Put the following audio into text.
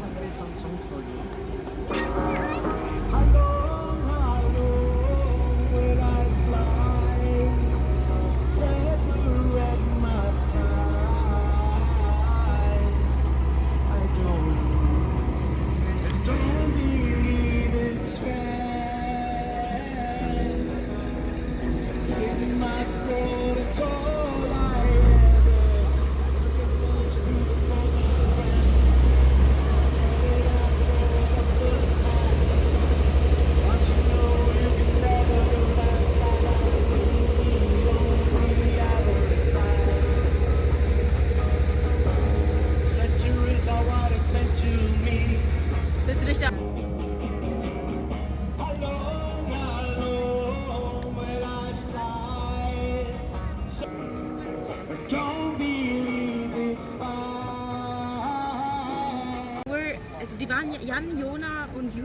Some play some songs for you. How long will I slide? Separate my side. I don't believe it's fair. In my throat, it's all I ever. Much beautiful, my friend. But you know you can never go back on the other side. Centuries are what it meant to me. Willst du dich da? How long will I slide? Don't believe it's fine. Also die waren Jan, Jona und Ju.